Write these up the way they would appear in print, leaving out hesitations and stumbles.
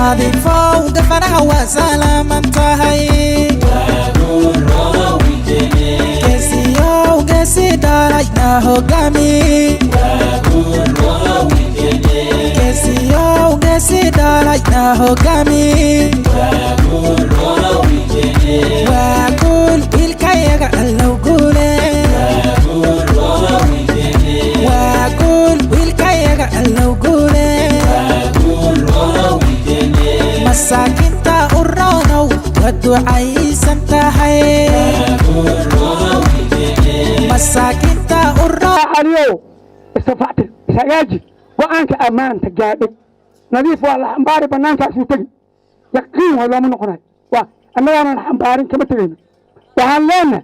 Nadiifow, gafanaha waa salaaman tahay. Geesiyow, geesi dhalay na hogaami. Geesiyow, geesi dhalay na hogaami. Waa guul wiilkayaga, Allow guule. Waa guul wiilkayaga, Allow guule. Masaakiinta u roonow, waa ducaysan tahay. Masaakiinta u roon. Caliyow, istafactir, ishagaaji. Go'aanka ammaanta gaadhay, Nadiif waa la xambaari, bannaankaasuu tegi. Yaqiin waa looma noqonayo. Waa annagaanan xambaarin, kama tegayno. Waxaan leenahay,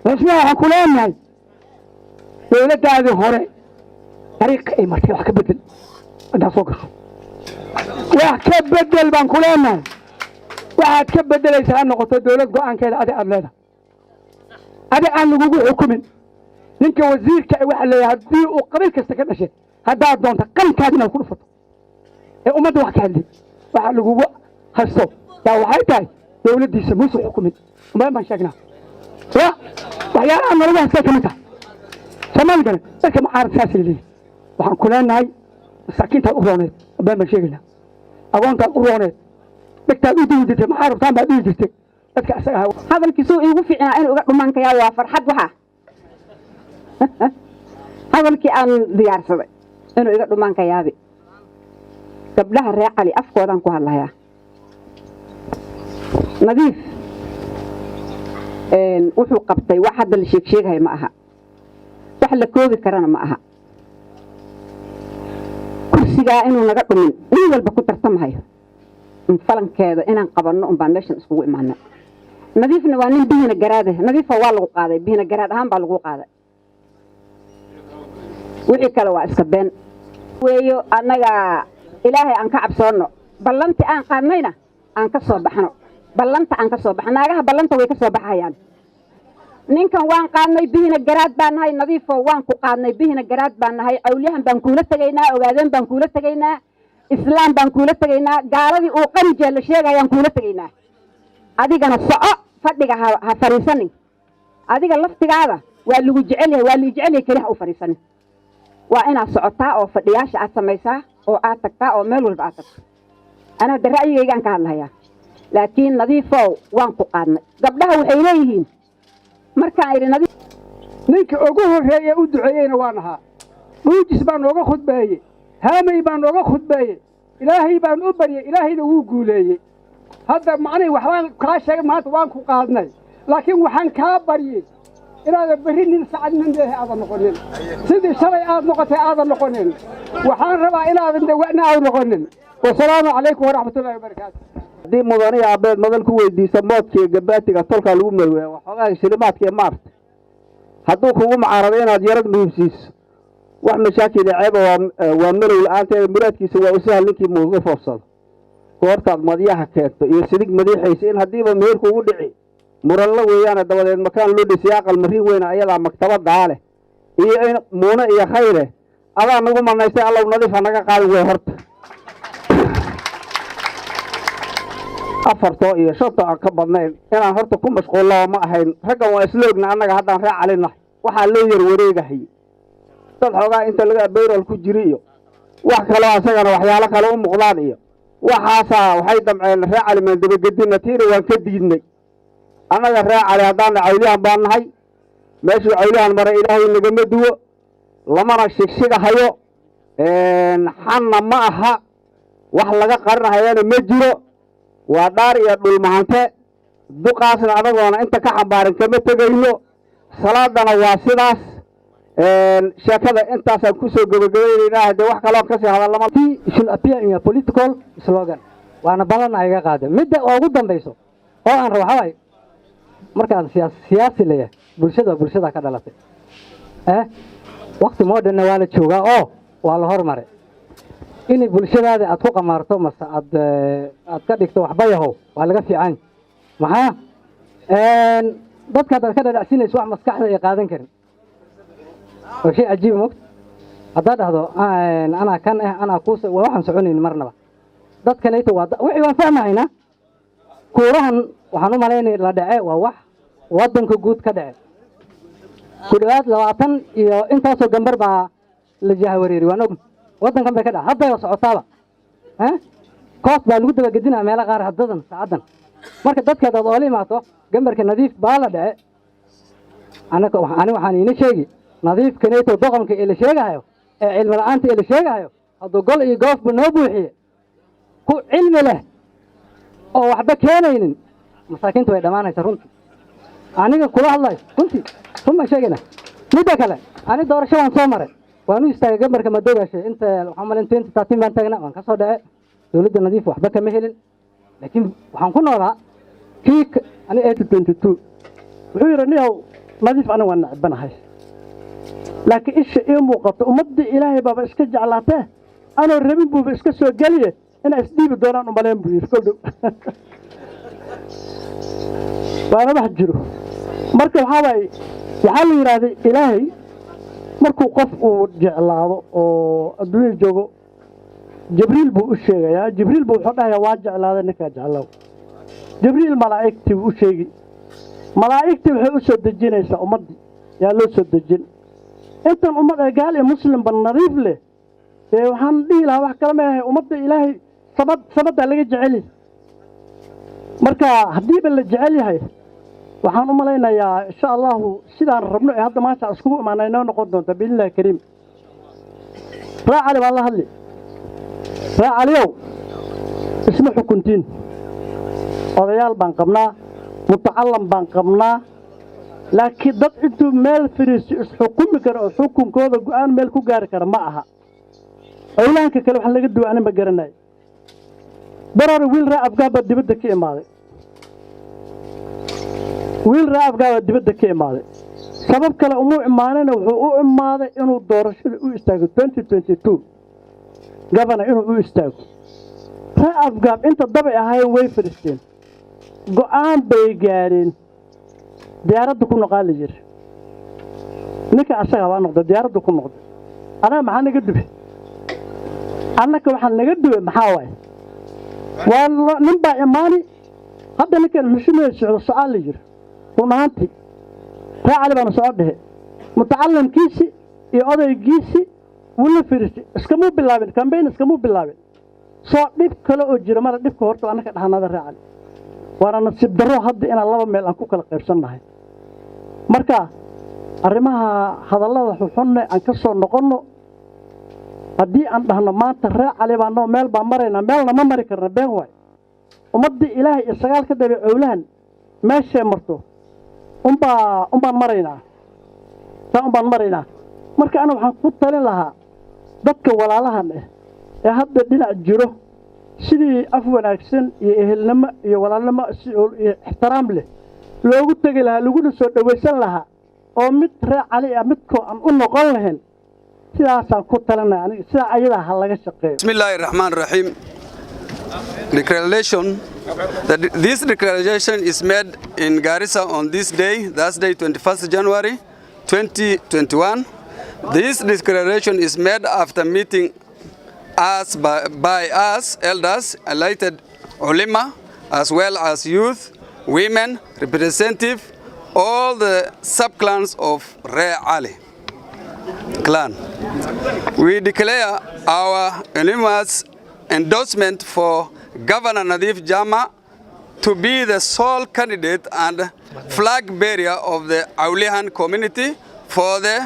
madaxweynaha, waxaan ku leenahay, dowladdaadii hore dariiqa ay martay wax ka bedel. Haddaad soo gasho, wax ka bedel baan ku leenahay. Waxaad ka bedelaysaa ha noqoto dowlad go'aankeeda adi aad leedahay, adi aan lagugu xukumin. Ninka wasiirka waxa leeyahay, haddii uu qabiil kasta ka dhashay, haddaad doonto qalinkaadi inaad ku dhufato ee ummadda wax ka hadlay, waxa lagugu haysto yaa waxay tahay dowladdiisa muuse xukumin. Umadan baan sheegnaa ya waxyaalaha nalagu haystay ka mid tahay soomaaligana. Dadka mucaarad saasay leeyihin. Waxaan ku leenahay, masaakiintaad u rooneed, been baan sheegaynaa. Agoontaad u rooneed, dhegtaad u duwi jirtay, maxaa rabtaan baad dhihi jirtay dadka isaga ahaa. Hadalkiisuu iigu fiicnaa inuu iga dhumaankayaa. Waa farxad. Waxa hadalkii aan diyaarsaday inuu iga dhumaan ka yaabi. Gabdhaha reer Cali afkoodaan ku hadlayaa. Nadiif wuxuu qabtay wax hadda la sheeg sheegaya ma aha, wax la koobi karana ma aha. Kursigaa inuu naga dhumin, nin walba ku tartamahayo falankeeda inaan qabanno unbaan meeshan iskugu imaana. Nadiifna waa nin bihina garaade. Nadiifa waa lagu qaaday, bihina garaad ahaan baa lagu qaaday. Wixii kale waa iska been weeyo. Annaga Ilaahay aan ka cabsoonno, ballanti aan qaadnayna aan ka soo baxno. Ballanta aan ka soo baxno. Naagaha ballanta way ka soo baxayaan. Ninkan waan qaadnay, bihina garaad baan nahay. Nadiifo, waan ku qaadnay, bihina garaad baan nahay. Cawlyahan baan kuula tegaynaa, Ogaadeen baan kuula tegaynaa, Islaam baan kuula tegaynaa, gaaladii uu qanijee la sheegayaan kuula tegaynaa. Adigana soco, fadhiga ha fadhiisanin. Adiga laftigaada waa lagu jecel yahay, waa lii jecel yahay. Keli ha u fadhiisanin. Waa inaad socotaa oo fadhiyaasha aad samaysaa oo aad tagtaa oo meel walba aad tagto. Anaa de ra'yigaygaan ka hadlahayaa, laakiin Nadiifow, waan ku qaadnay. Gabdhaha waxay leeyihiin markaan idhi Nadiif Ninka ugu horreeye u duceeyeyna waan ahaa. Dhuujis baa nooga khudbeeyey, Haamay baa nooga khudbeeyey. Ilaahay baan u baryey, Ilaahayna wuu guuleeyey. Hadda macnihii waxbaan kaa sheegay maanta, waan ku qaadnay, laakiin waxaan kaa baryey inaadan berri nin sacad nin leehay aadan noqonin, sidii shalay aad noqotay aadan noqonin. Waxaan rabaa inaadan dawana aadan noqonin. Wasalaamu calaykum waraxmatullahi wabarakaatu. Haddii mudaniya abeed madal ku weydiisa moodkiiyo gabaatiga tolkaa lagu marweya, waxoogaa shilimaadka iyo maarta hadduu kugu mucaarado, inaad yarad muhiimsiiso, wax mashaakil iyo ceeba waa malow la-aanteeda. Muraadkiisa waa u sahal ninkii muuga foofsado. Goortaad madyaha keento iyo sidig madiixaysa, in haddiiba meherku ugu dhici muranla weeyaane, dabadeed makaan loo dhisay aqal marin weyne, ayadaa maktabadaa leh iyo in muune iyo khayre adaa nagu manaystay. Allow Nadiif ha naga qaadin wey. Horta afartoo iyo shantoo aan ka badnayn inaan horta ku mashquullaba ma ahayn. Raggan waa isla ogna annaga haddaan ree Calinahay. Waxaa loo yar wareegahay dad xoogaa inta laga bayral ku jiri iyo wax kaloo asagana waxyaalo kale u muuqdaan iyo waxaasaa waxay damceen ree Cali maan dabagedina. Tiina waan ka diidnay. Annaga ree Cali haddaana cawliyahan baan nahay. Meeshuu cawliyahan maray Ilaahay nagama duwo, lamana shigshigahayo. Xanna ma aha, wax laga qarinahayana ma jiro. Waa dhaar iyo dhulmahante. Duqaasna adagoona inta ka xambaarin kama tegayno. Salaadana waa sidaas. Sheekada intaasaan kusoo gebagabaynaynaa. Haddee wax kaloo kasii hadallama Should appear in a political slogan, waana ballan ay iga qaadeen. Midda ugu dambayso oo aan rabo waxaa waaye, markaan siyaasi leeyahay, bulshada bulshada ka dhalatay wakti modernna waa la joogaa oo waa la hormaray. Inay bulshadaada aad ku qamaarto mase aad ka dhigto waxba yahow waa laga fiican. Maxaa dadka haddaad ka dhadhacsinayso wax maskaxda ay qaadan karin, waa shay cajiiba. Mogta haddaad dhahdo anaa kan anaa kuus, waa waxaan soconayn marnaba. Dadkanayto waa wixii waan fahmahaynaa. Kuurahan waxaan u malaynaya la dhace waa wax waddanka guud ka dhace. Ku dhawaad 20 iyo intaasoo gambar baa la jahawareeri. Waan og waddankan bay ka dhaca, haddayba socotaaba. Koos baa lagu dabagedinaa meelo qaar haddadan saacaddan. Marka dadka hadaad oola imaato gambarka Nadiif baa la dhace, anaka ani waxaan iina sheegi, Nadiif kanayto doqonka ee la sheegahayo ee cilmi la'aanta ee la sheegahayo, hadduu gol iyo goofba noo buuxiye, ku cilmi leh oo waxba keenaynin, masaakiinta way dhammaanaysa. Runtii aniga kula hadlayo, runtii run baan sheegayna. Midda kale, ani doorasho waan soo maray, waan u istaagay gambarka Madoogaashe. Inta waxaan malayn 2013 baan taagnaa, waan ka soo dhace. Dowladda Nadiif waxba kama helin, laakiin waxaan ku noolaa kii ani 22. Wuxuu yidhi, "Niyow, Nadiif aniga waan necbanahay, laakiin isha ii muuqato ummaddii Ilaahay baaba iska jeclaatee, anoo rabin buuba iska soo geliye, inaa isdhiibi doonaan umaleen," buu yidhi. Kol dhow waana wax jiro. Marka waxaa waaye, waxaa la yidhaahday, Ilaahay markuu qof uu jeclaado oo adduunya joogo, Jibriil buu u sheegayaa. Jibriil buu wuxuu dhahayaa, "Waa jeclaaday ninkaa, jeclow." Jibriil malaa'igtii buu u sheegi, malaa'igtii waxay u soo dejinaysaa ummaddii. Yaa loo soo dejin intan ummad ee gaal iyo muslimba Nadiif leh. Dee waxaan dhihi lahaa, wax kale ma ahay, ummadda Ilaahay samad samaddaa laga jecel yahay. Marka haddiiba la jecel yahay, waxaan u malaynayaa, insha Allahu, sidaan rabno ee hadda maanta iskugu imaanay inoo noqon doonta, biidnillahi kariim. Raa Cali baan la hadli. Raa Caliyow, isma xukuntiin. Odayaal baan qabnaa, mutacalam baan qabnaa, laakiin dad intuu meel fariisto isxukumi kara oo xukunkooda go'aan meel ku gaari kara ma aha. Owlahanka kale wax laga duwa ani ma garanayo. Barore wiil raa Afgaab baa dibadda ka imaaday, wiil raa Afgaab baa dibadda ka imaaday. Sabab kale umuu imaanina, wuxuu u imaaday inuu doorashada u istaago, 2022 governor inuu u istaago. Raa Afgaab inta dabay ahaayeen way fadhiisteen, go'aan bay gaadheen. Diyaaradda ku noqaa la yiri. Ninka asaga waa noqday, diyaaradda ku noqday. Anaga maxaa naga dube? Annaka waxaa naga dube maxaa waaye? Waa nin baa imaani. Hadda ninkan xushumee socdo socaal la yiri. Run ahaantii raa Cali baana soco dhehe. Mutacalimkiisi iyo odaygiisi wuu la fariistay, iskamuu bilaabin campaign, iskamuu bilaabin. Soo dhib kale oo jira mala. Dhibka horta annaka dhaxanada raa Cali, waana nasiib darro hadda inaan laba meel aan ku kala qaybsannahay. Marka arrimaha hadallada xuxunne aan ka soo noqonno. Haddii aan dhahno maanta ree Cali baa noo meel baan maraynaa, meelna ma mari karna, been waay. Ummaddii Ilaahay iyo sagaal ka dabay cowlahan meeshay marto unbaan maraynaa, taa unbaan maraynaa. Marka ana waxaan ku talin lahaa dadka walaalahan ah ee hadda dhinac jiro, sidii af wanaagsan iyo ehelnimo iyo walaalnimo iyo ixtiraam leh loogu tegi lahaa, laguna soo dhowaysan lahaa, oo mid ree Cali ah midkoo aan u noqon lahayn, sidaasaan ku talinaya aniga. Sidaa ayadaa ha laga shaqeeyo. بسم الله الرحمن الرحيم. Declaration. That this declaration is made in Garissa on this day, Thursday, 21st January 2021. This declaration is made after meeting us by us elders, elected ulama, as well as youth, women, representative, all the subclans of Re Ali clan. We declare our unanimous endorsement for Governor Nadif Jama to be the sole candidate and flag bearer of the Aulihan community for the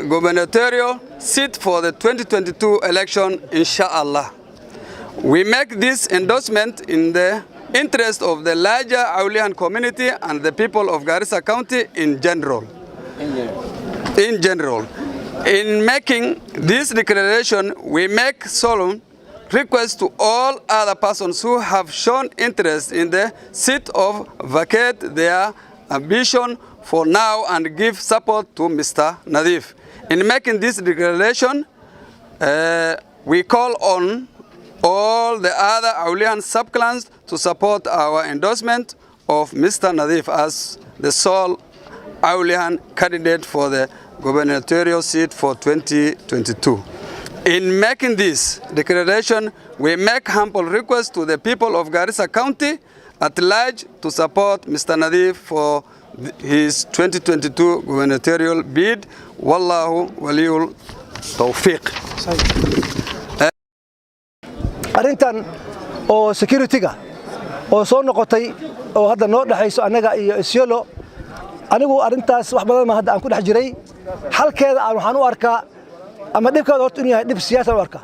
gubernatorial seat for the 2022 election, inshallah. We make this endorsement in the interest of the larger Aulihan community and the people of Garissa County in general. In general. In making this declaration, we make solemn request to all other persons who have shown interest in the seat of vacate their ambition for now and give support to Mr. Nadif. In making this declaration, we call on all the other Aulihan subclans to support our endorsement of Mr. Nadif as the sole Aulihan candidate for the gubernatorial seat for 2022. In making this declaration, we make humble request to the people of Garissa County at large to support Mr. Nadif for his 2022 gubernatorial bid. Wallahu waliyul tawfiq. Arrintan oo security-ga oo soo noqotay oo hadda noo dhexayso annaga iyo Isiolo, anigu arrintaas wax badan ma hadda aan ku dhex jiray. Xalkeeda aan waxaan u arkaa ama dhibkeeda horta inuu yahay dhib siyaasi aan u arkaa,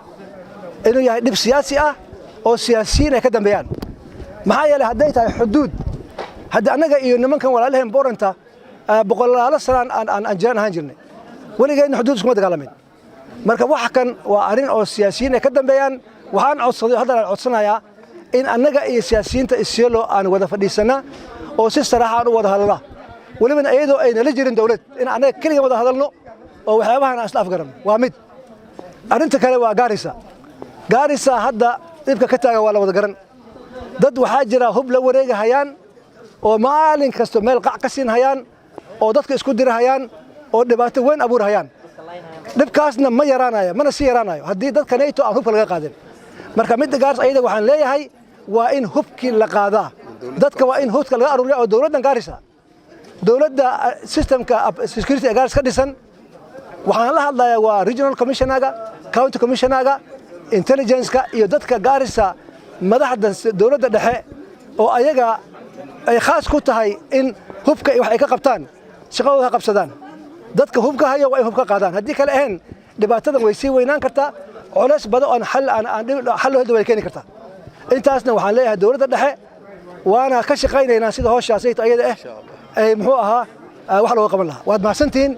inuu yahay dhib siyaasi ah oo siyaasiyiin ay ka dambeeyaan. Maxaa yeelay, hadday tahay xuduud, hadda annaga iyo nimankan walaalaheen Booranta boqolaalo sanaan aan jiraan ahaan jirnay, weligeedna xuduud iskuma dagaalamin. Marka wax kan waa arrin oo siyaasiyiin ay ka dambeeyaan. Waxaan codsaday, haddana aan codsanayaa in annaga iyo siyaasiyiinta Isiolo aan wada fadhiisanna oo si saraaxa aan u wada hadalna, welibana iyadoo ay nala jirin dawlad, in annaga keliga wada hadalno oo waxyaabahan aan isla afgaranno. Waa mid. Arrinta kale waa Gaarisa. Gaarisa hadda dhibka ka taagan waa la wada garan. Dad waxaa jira hub la wareegahayaan oo maalin kasto meel qac ka siin hayaan oo dadka isku dirahayaan oo dhibaato weyn abuurhayaan. Dhibkaasna ma yaraanayo, mana sii yaraanayo haddii dadka nato aan hubka laga qaadin. Marka midda Gaaris ayada waxaan leeyahay waa in hubkii la qaadaa, dadka waa in hubka laga aruuriya oo dowladdan Gaarisa, dowladda systemka security ee Gaaris ka dhisan, waxaan la hadlayaa waa regional commissionerga, county commissionerga, intelligence-ka iyo dadka Gaarisa, madaxda dowladda dhexe oo ayaga ay khaas ku tahay in hubka iyo wax ay ka qabtaan, shaqadooda ha qabsadaan. Dadka hubka hayo waa in hubka qaadaan. Haddii kale ahayn, dhibaatadan way sii weynaan kartaa, culays badan oon xal aan xal loo heli way keeni kartaa. Intaasna waxaan leeyahay dowladda dhexe, waana ka shaqaynaynaa sida howshaas ayada ah ay muxuu ahaa wax looga qaban lahaa. Waad mahadsantihiin.